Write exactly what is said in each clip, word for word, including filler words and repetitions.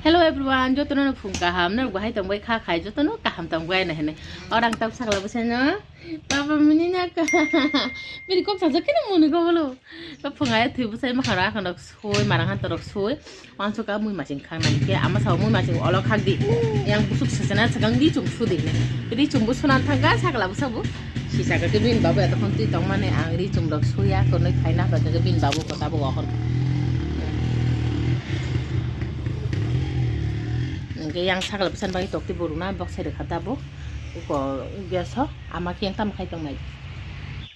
Hello everyone, jotono no phung kaham, norok bahai tongbai kha khai, jotono kaham tongbai na hene. Orang tap sakla bwsano, papa mini na ka. Bini kok sajak kene muni ko bolo. Ba phung aya thwi bwsai ma khara khano soi, marang han torok soi. Wanso ka mui masing khang nang ke, ama sao mui masing olo khak di. Yang busuk sesena segang di chung su di ne. Di chung bu sunan thangka sakla bwsa bu. Sisaka khe bini babu etokhon twi tongmani ang ri chumrok suya konwi phaina hwnkhe bini babu kota bo wahor. Hwnkhe yang sakla bwsani bagwi tokti bo rwna bok sai rwkha tabuk. Uko gas o ama khe yang tamo khai tongnai.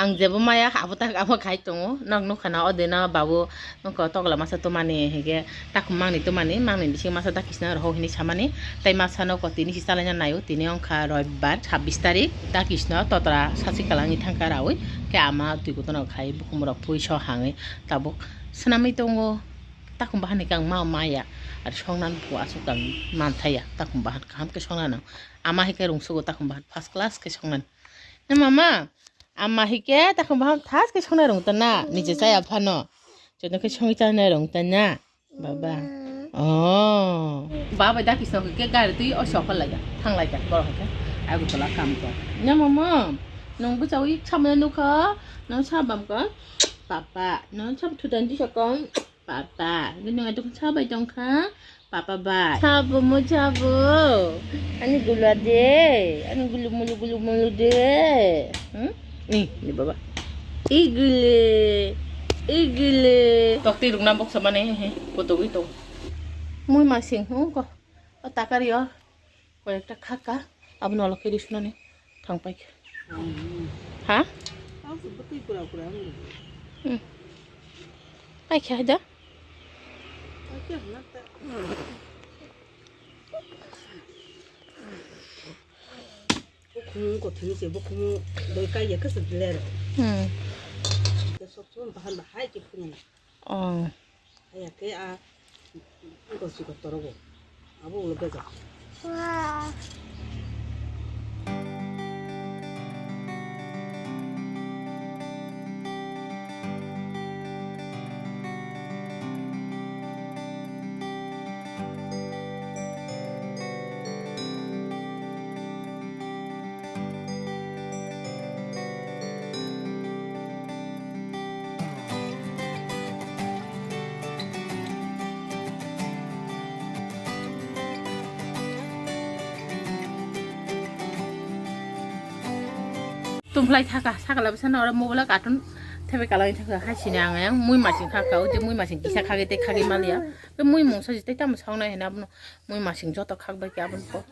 Ang jebo maya abo tak abo khai tongo. Nok nukha na o dino babu. Wngkha o tokla masa tumani, hingke takhum mangni tumani, mangni bisingo masa dakisna rohok hinui samani, tei masano kotini si chalaina naio, tini wngkha roibbar, sabbish tarik, dakisna totra sasi kwlangni thangka raui, khe ama twi kotorno khai bukhumrok pui so hangwi tabuk swnamwi tongo, takhum bahan hwnkhe ang ma maya, ar songnani bo aswk ang manthaya, takhum bahan kaham khe songna nang, ama hai khe rungsugo takhum bahan first class khe songnani. Na mama, ama hike takhum baham thas khe songnai rung ta na, nije chaya phano. Joto khe songwi chanai rung ta na, baba. Oh. Baba dakisno khe gari twi o sokol lai thang lai borok khe. Agu tola kam ko. Na mama, nung bwchawi samano nukha, nung sabam ko. Papa, nung sab thudan di sokong. Papa, bini ngai tong sabai tongkha. Papa bai. Sabo mo sabo. Ani gula de. Ani gulu mulu gulu mulu de. Hmm? Ni, ni baba. Igile. Igile. Tokti rukna boksa mane he. Potogwi tong. Mui masing. Hmm, ko. O takari o. Koyekta khaka, abono olok khe ri sunani thang paikha. Ha? Hmm. Paikha haida? Bukhung kothini se bukhung doi kaiya khe se ler. Hmm. Sok sok bahan bahai khe phunina. Oh. Haya khe a gosi kotoro bo. Abo ulo bejak. Tongphlai thaka, sakala bwsano oro mobile carton thepai kalai thaka, hai sini ang yang mui masing khaka, o je mui masing kisa khagwi tei khagwi maliya. Be mui mungsa jitei tamo sawnai hwnwi abono mui masing joto khak bai khe abono ko.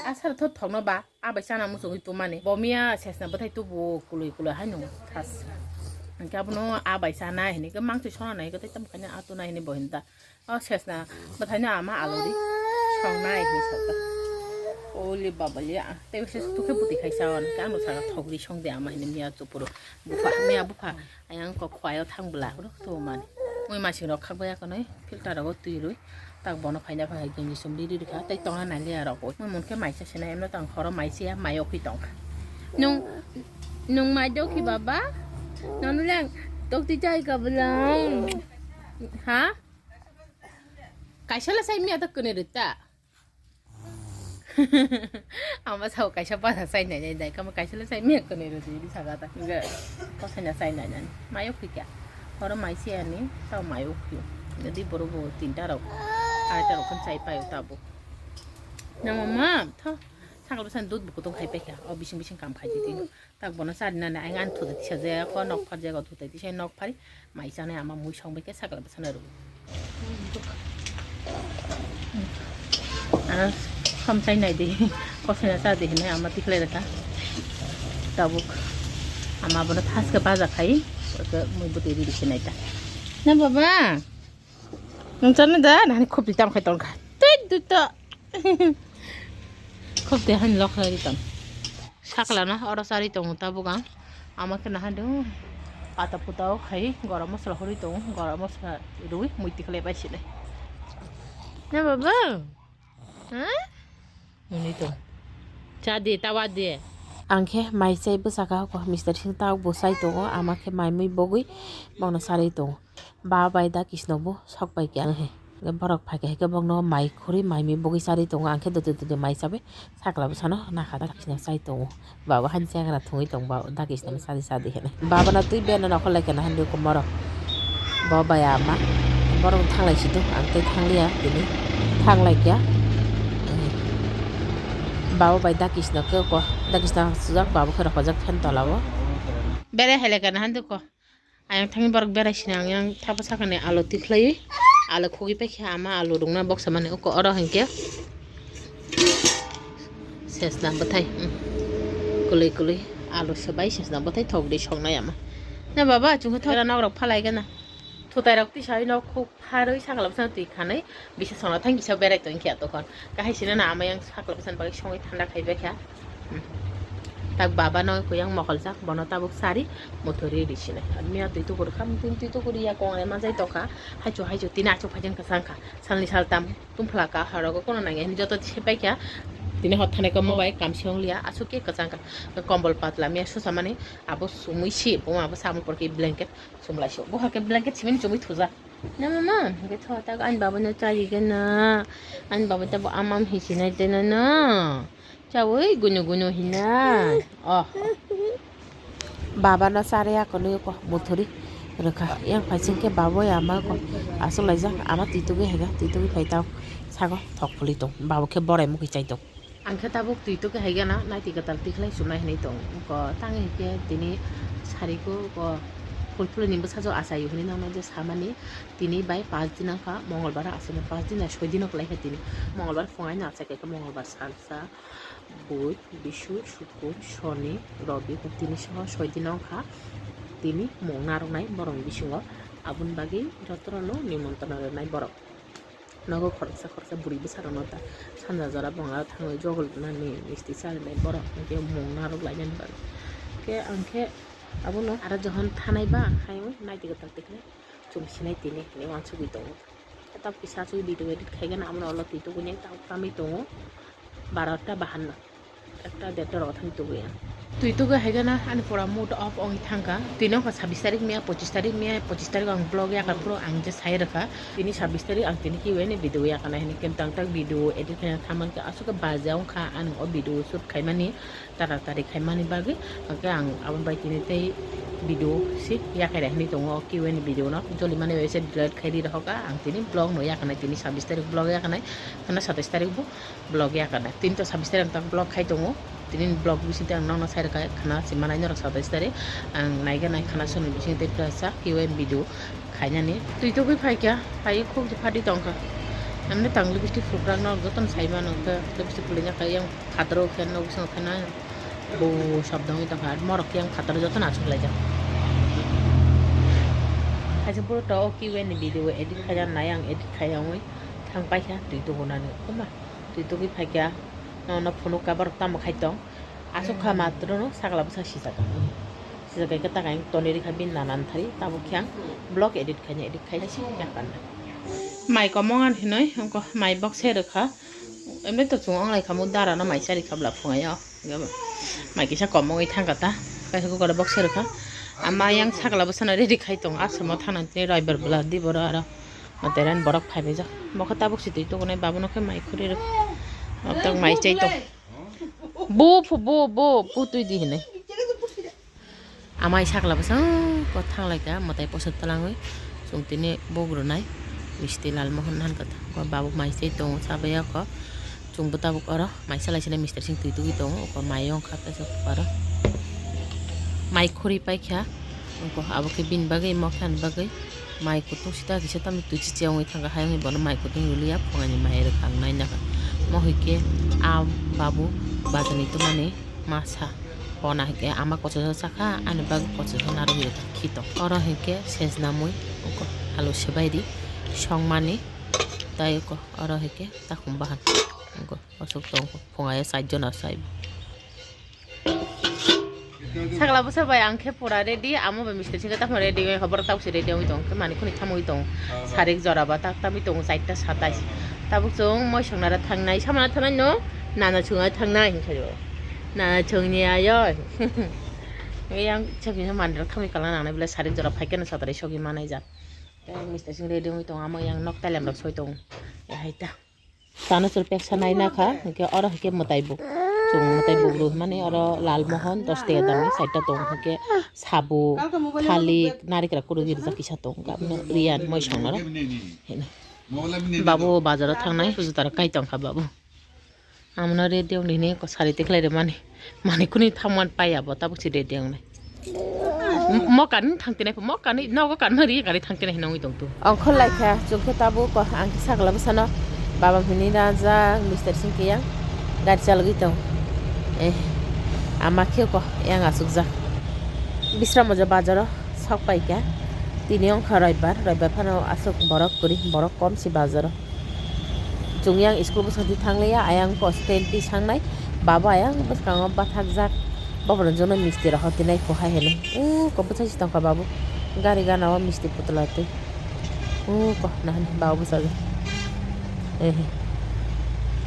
Asar tho thokno ba. Abai chana muchungwi tumani. Bo miya sesna bwthai tubu kului kului hai nung thas. Hwnkhe abono abai chana hinwi khe mangtwi sona nai khe tei tamo khaina atunai hinwi bo hinda. O sesna bwthaino ama alori songnai hinwi sokha. Oli babali a tei se tukhe bwtwi khai chawan khe ano saka thokri songde ama hinwi miya chupuru. Bupha miya bupha. Ayang kok khwai o thang bwla rok tumani. Mui masing rok khak baya kwnwi filter rogo twi rwi. Tak bono phaina phai hai genji sum riri rikha. Tei tongna nai liya rok oi. Mui munkhe mai cha sinai emno tang horo mai siya mai okhi tong. Nung nung mai dokhi baba? Nanu leng tok ti jai ka bwlang. Ha? Kaisa la sai miya tak kene rita. Ang ba sao kaisa bwsa chai nai nai dai, kamo kaisa le chai miya kwnwi rw di saka ta. Ga ko saina chai nai nai. Mayo khikya. Horo mai se ani, tao mayo khio. Jadi boro bo tinta rok, aita rok kan chai payo tabo. Na mama, tho. Sakal bwsa dud bukutung khai paikha. O bising bising kam khai di. Tak bono chari nani ang ani thutai tisa je ko nok phar jaga thutai tisa nok phari mai chanai ama mui song bai khe sakla bwsano rw. Ang kham chai nai di kosina cha di hinai ama tikhlai rwkha tabuk ama bono thaske baja khai mui bwtwi riri khe nai ta na baba. Nung chana da nani khopti tam khai tongkha. Tei duto. Khopti han lok lai tong. Sakla na oro sari tong ta bugang. Ama khe nahan do. Pata puta o khai gorom masala hori tong. Gorom masala rui mui tikhle pai sini. Na baba. Ha? Muni to. Cha de, tawa de. Ang khe mai chai bwsaka ko mister sing tao bo chai tongo, ama khe mai mui bogwi bono sarwi tongo. Ba bai da kisno bo sok bai khe ang he. Borok phaikha hai khe bokno mai khurui mai mi bugui charwi tongo, ang khe dwtwi dwtwi mai chabai sakla bwsano nakha dakisna chai tongo. Baba hani chagra thungwi tong, baba dakisna sadi sadi hinwi. Baba no twi beno nokol lai kana hinwi komoro. Bo bai ama borok thanglai si tongo, ang tei thangliya tini, thanglaikya. Baba bai dakisna khe ko, dakisna sujak, baba khe rokojak phen tola o. Bere hai lai kana hinwi ko. Ayang thangwi borok berai sini ang yang thapa sakani alo tikhlaiwi, alo khogwi paikha ama alo rwngna boksa mani uko oro hinkhe sesna bwthai, um, kwlwi kwlwi alo swbai sesna bwthai thok di songnai ama. Na baba, chwngkhe thok nok rok phalai gana. Thutai rok tisa nok khuk pharwi sakla bwsano twi khanwi bisa songna thang kisa berai tong khe tokon. Kahai sini na ama yang sakla bwsano bagwi songwi thanda khai baikha. Tak baba no kuyang mokoljak, bono tabuk sari muthuri risinai. Miya twi tukur kha, twi tukur ya kong ai manjai tokha. Haichu haichu tini achuk phaijin kwchang kha. Salni saltam tungphla kha, horogo kono nangya hini joto sepai kha. Tini hot thanai kha mo bai kamsi ong liya, asuk khe kwchang kha. Kombol patla miya susa mani abo sumui si, bo abo samung porkhe blanket sumlai si. Bo hakhe blanket simi chumui thuja. Na mama, hingke tho tak ani baba no chari gana. Ani baba tabo amam hisinai tena na. Chawi gunu gunu hina. Oh. Baba no chari ako nui ko muthuri rwkha. Yang phaising khe babo ya ama ko aswk laijak ama twi tugwi haiga twi tugwi phai tao sago thok puli tong babo khe borai mukhi chai tong. Ang khe tabuk twi tugwi hai gana naitwi kwtal tikhlai chumnai hinwi tong. Ko tang hinkhe tini sariko ko phul phulini bwsajwk achaio hinwi noknai je samani tini bai paanch din wngkha mongolbar aswkno paanch din hai soi dino kwlaikha tini mongolbar phungaino achai kha mongolbar salsa buid bisu sukur soni robi tini soho soi dino wngkha tini mung narwknai borokni bisingo aboni bagwi jotono nimontron rwnai borok. Nogo khoroksa khoroksa bwrwi bwsarokno ta sanja jora bo aro thangwi jogol nani misti charinai borok hinkhe mung narwk lainani bagwi. Hinkhe ang khe abono aro jokhon thanai ba hai naitwi kwtal tikhlai chwng sinai tini hinwi uansugwi tongo. Tabuk kisa asugwi video edit khaigana abono ulo twi tuguni tabuk tamwi tongo barota bahanno. Ekta derta rok thang tugwi ang. Twi tugwi hai gana ani pura mood off ongwi thangkha. Tini wngkha sabbish tarik miya, pocchish tarik miya, pocchish tarik ang vlog yakar phuru ang je sai rwkha. Tini sabbish tarik ang tini kiui ni video yakana hini khe tang tak video edit khaina thaman khe aswk khe baja wngkha ani o video shoot khaimani taratari khaimani bagwi. Hwnkhe ang aboni bai tini tei video si yakai rehni tongo o kiui ni video no joli mani bai se delete khai ri rohorkha ang tini vlog no yakanai tini sabbish tarik vlog yakanai khana satais tarik bo. Vlog yakana. Tini to sabbish tarik ang tak vlog khai tongo. Tini vlog bising tei ang nokno sai rwkha khana se manai norok satais tarik. Ang naiga nai khana soni bising tei kaisa Q and video khainani. Twi tugwi phaikha, phai khuk phadi tongkha. Amne tang lipstick phukrak no jotono sai mano khe lipstick pulina kha yang phataro khe nok bisingo khe na bo sabdangwi tongkha. Morok khe yang phataro jotono achuk laijak. Kaisa puro to Q and video edit khaina nai ang edit khai ongwi thang paikha twi tugunani. Kuma. Twi tugwi phaikha, nono phunukha borok tamo khai tong. Aswk kha matwrwno sakla bwsa sijak. Sijak khe tak ang tonwi rikha bini nanan thari, tabuk khe ang vlog edit khaina edit khai si yakarna. Mai komong ani hinwi wngkha mai bokse rwkha. Emni to chwng wnglai kha mu dara no mai chari kha bwla phungai o. Mai kisa komongwi thangkha ta. Kaisa kukora bokse rwkha. Ama yang sakla bwsano ready khai tong. Aswkmo thana tini roibar bwla di boro aro. Materan borok phaibaijak. Mokhe tabuk si twi tukunai babono khe mai khuri rwk. Mokhe mai chai tong. Bo phu, bo, bo, bo twi di hinwi. Amai sakla bwsang ko thanglaikha mwtai posok twlangwi. Chwng tini bok rwnai. Misti Lalmohon han kha. Ko babu mai chai tongo chabaiya ko. Chwngbo tabuk oro mai salai salai mister sing twi tugwi tongo, uko mai wngkha kaisa aro mai khuri paikha, uko abo khe bini bagwi mokhe ani bagwi mai kutung sita kisa tamo twi chichi wngwi thangkha, hai wngwi bono mai kutung rwliya phunani mai rwkha ang nainakha. Mohai khe a babu bazani twmani masa pona hai khe ama kochajak chakha ani bagwi kochajak narwgwi rwkha khito. Oro hai khe sejna mui uko alu swbai di songmani tei uko oro hai khe takhum bahan uko. Aswk tong kho, phungai o side jono sai. Sakla bwsa bai ang khe pura ready, amo bai mister singkhe tamo ready oi, hobor tausi ready oi tong khe, mani khuni thamwi tong. Sarik jora ba tak tamwi tong, chaita satais. Tabuk chwng moi songnara thangnai, samana thangnai no, nana chwngna thangnai hinkhai o. Nana chwngni ayo. Yang chwngni mandra thamwi kala nangnai bwle sarik jora phaikhe no satrai sogwi manai jak. Mister sing ready wngwi tongo, amo yang nok tailem rok soi tongo. Ehai ta. Chana chwrwi peksa nai nakha, hwnkhe oro hwnkhe mwtai buk. Chwng mwtai buk rw hwnmani oro lal mohon dos taka dami side o tongo, hwnkhe sabuk, thalik, narikra kwrwngwi rijak kisa tongo. Aboni riyan moi songno ro. Hino. Babu bazaro thangnai, juta rok kai tongkha babu. Amno ready wng hini ko sari tikhlai rwmani. Mani kuni thangman paiya bo tabuk si ready wngnai. Mo kani thangtinai, mo kani nogo kanma ri kani thangtinai hinwi tongtu. Ongkhor laikha chwngkhe tabuk ko ang khe sakla bwsano baba hini rajak Mister sing khe yang gari chalogwi tong. Eh, ama khe ko yang asukjak. Bisramganj bazaro sok paikha. Tini ongkha roibar, roibar phano aswk borok kwrwi, borok kom si bazaro. Chwng yang school bwskango twi thangliya, ayang ko stand twi sangnai, baba ayang bwskango bathakjak, boborok jono misti rok hotinai kuhai hinwi. Umm, kok bwsai si tongkha babu, gari gana o misti putla twi. Umm, kok nahani baba bwsajak. Ehe.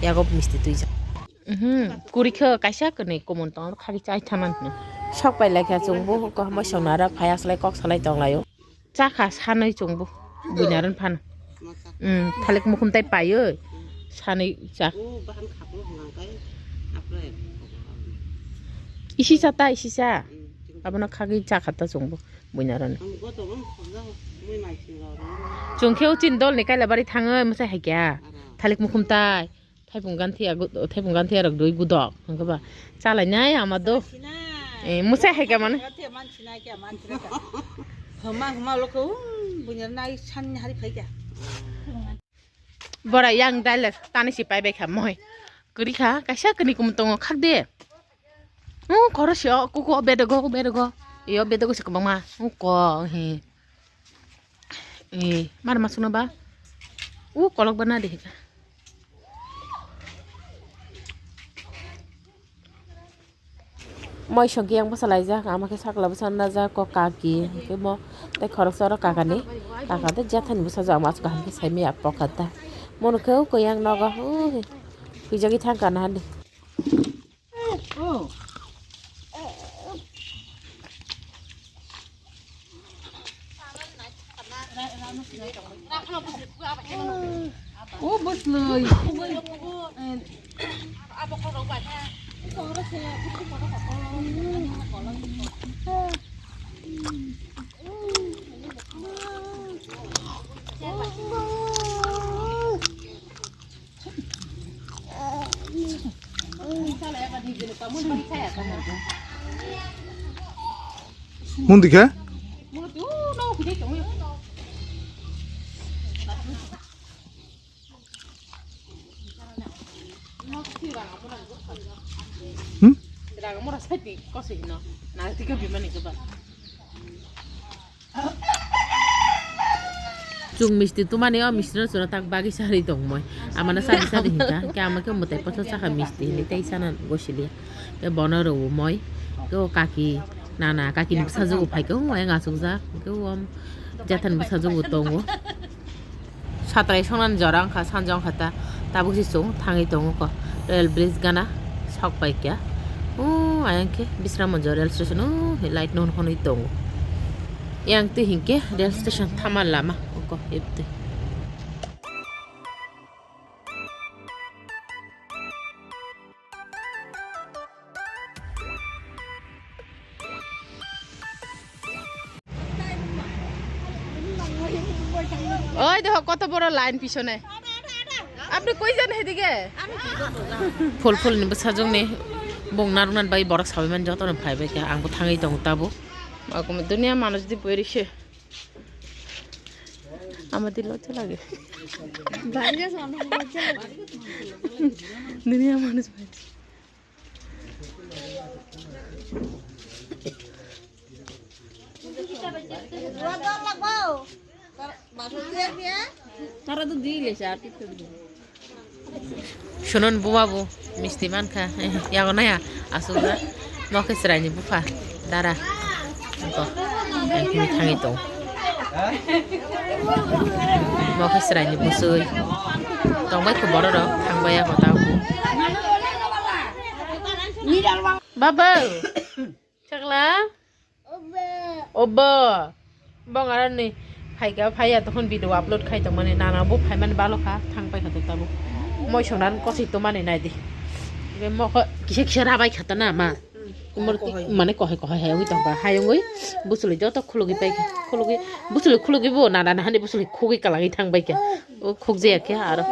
Yago misti twijak. Mhm, kwrwi khe kaisa kwnwi kumun tongo, khagwi chai thaman hino. Sok pai laikha chwng bo, kok moisong nara phai aslai kok salai tonglaio. Chakha sanwi chwngbo buinaron phano. Umm, thalik mukhum tai paiwi sanwi cha. Isi cha ta, isi cha. Abono khagwi chakha ta chwngbo buinaron. Chwng khe o chini dolni Kailabari thangwi mwsai hai kha. Thalik mukhum tai. Thaipung ganthi agu-, thaipung ganthi arok dui gudok, hwnkhe ba chalainai ama do. Eh, musai hai kha mane. Homa, homa, loko, um, bunyar nai san hari phai kha. Bora yang daile tani si pai bai kha moi. Kwrwi kha, kaisa kwni kum tongo khak de. Uh, khoro sio, kuku bedogo, bedogo. Iyo bedogo se kwbangma. Uh, ko, he. Eh, mar masukno ba? Uh, kolok ba na de hika. Moi songke yang bwsa laijak, ama khe sakla bwsa najak, kok kaki, hwnkhe mo tei khoroksa oro kakani, kaka tei jethani bwsajak, ama aswk kaham khe saimaya pokat ta. Mono khe o koi yang nogo, uh, huijagwi thang kana hadi. O bwslwi. Mundi khe? Hmm? Chwng misti tumani o misti no chwra tak bagwi sarwi tongmoi. Amano sadi sadi hinkha. Khe ama khe mwtai pothor sakha misti hinwi tei sana gosili. Khe bono rwmoi. Khe o kaki nana kaki ni bwsajwk bo phaikhe o yang achukjak. Khe o jethani bwsajwk bo tongo. Satrai songnani jora wngkha, sanja wngkha ta, tabuk se chwng thangwi tongo kho. Rail bridge gana sok pai kha. Umm, ayang khe Bisramganj rail station, umm, light no hwnwi tongo. Yang twi hinkhe rail station thama lama wngkha, ebtwi. Oi, dekho, koto boro line pisone. Apni koi jan hedige? Phul phul ni bwsajwk ni bung narwknani bai borok sabai mani joto no phai bai kha, ang bo thangwi tongo tabuk. Dunia manuj di boi rikse. Ama di lojja lage. Dunia manuj bai. Tara to dile sa, ati to dile. Sunon buma bo misti mankha, yago naya, asuk na, mo khe chwraini bupha, dara, eko, ekni thangwi tong. Mo khe chwraini bwswi, tongbai kho borok rok, thangbai ya kho tabo. Baba, chakla? Obo. Bong aroni. Phaikha, phaiya tokhon video upload khai tongmani, nana bo phaimani balo kha, thang paikha to tabuk. Moi songnan kosoi tomani naidi. Be mokho kisa kisa rabai kha ta na ma. Umor ti-, mane kohai kohai hai wi tongkha, hai wngwi busuli joto khulugwi paikha, khulugwi, busuli khulugwi bo nana nahani busuli khugwi kalangwi thang baikha. O khukjaya khe aro.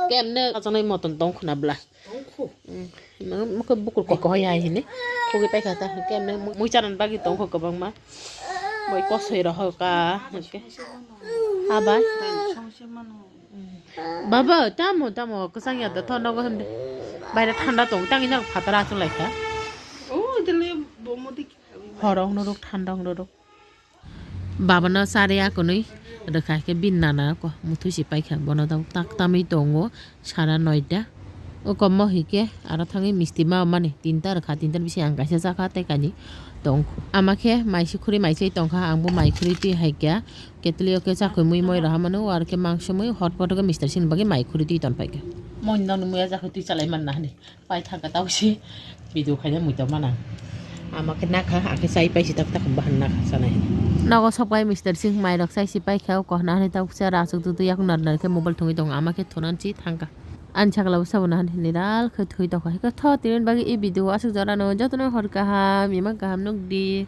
Kemne ajanai moton tong khuna bla. Tongkhu. Mm. Mokhe bukur kok hai hai hini. Khogwi paikha ta hwnkhe mui chanani bagwi tongkho kwbangma. Moi kosoi rohor ka hwnkhe. Habai. Baba, tamo, tamo, kwchang ya da tho nogo hwnde. Baire thanda tong, tangwi nok phatara achuk laikha. Oh, dile bomo dik. Hor ong norok, thanda ong norok. Babano chari akonwi rwkha khe bini nana ko muthwi se paikha, bono tak tamwi tongo sara noita. O kommo hwnkhe aro thangwi misti ma mani tinta rwkha, tinta bisi ang kaisa chakha tei kainwi tong. Ama khe mai se khuri mai se tongkha, ang bo mai khuri twi hai khe ketli o khe chakhwi mui moi roha mano, o aro khe mangso mui hot pot o khe mister sini bagwi mai khuri twi ton paikha. Moi no nung ya chakhwi twi chalai man na hani. Pai thangkha tausi video khaina muitok mana. Ama khe nakha, akhe chai paisi tak tak bahan nakha chanai. Nogo sokpai mister sing mai rok chai si paikha, o kohna hani tausa rasuk tutu yak nar nar khe mobile thungwi tongo, ama khe thonan si thangkha. Ani sakla bo sabo na hani niral khe thui tongkha. Hikhe tho tini bagwi e video asuk jorano jotono hor kaham, ima kaham nukdi.